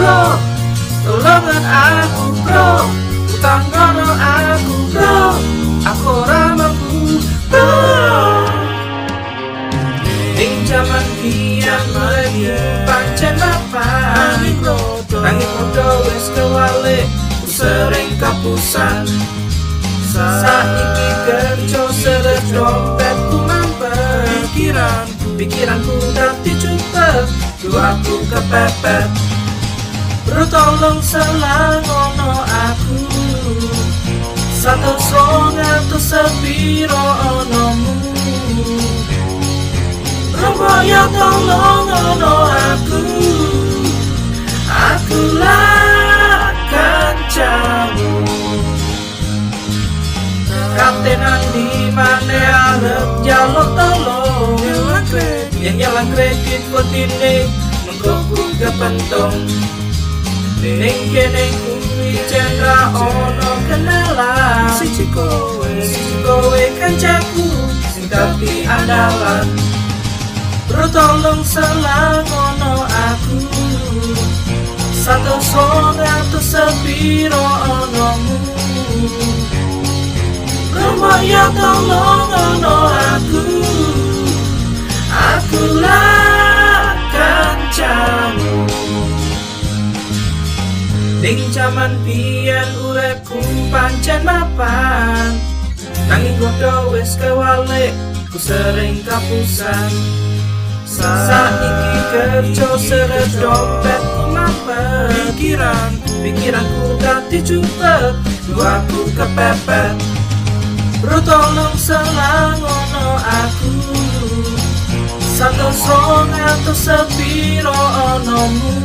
Bro, tolongen aku, bro. Utang ngono aku, bro. Aku ora mampu, bro. Ing jaman biyen uripku pancen mapan. Nanging rodo wis kewalik, ku sering kapusan. Saiki kerja seret, dompetku mampet. Pikiranku dadi jupet, aku kepepet. Bro, tolong selangono aku. 100 200 sepiro onomu? Bro, tolong ono aku. Aku lah kancamu. Kate nandi maneh arep jaluk tolong? Yen nyelang kredit wedine mengko ku kepentung. Ning kene kuwi ra ono kenalan. Siji kowe. Siji kowe kancaku sing dadi andalan. Bro, tolong selangono aku. 100 200 sepiro onomu? Bro, ya tolong ono aku. Aku lah kancamu. Ning jaman biyen uripku pancen mapan. Nanging rodo wis kewalik, ku sering kapusan. Saiki kerja seret, dompetku mampet. Pikiranku dadi jupet, aku kepepet. Bro, tolong selangono aku. 100 200 sepiro onomu?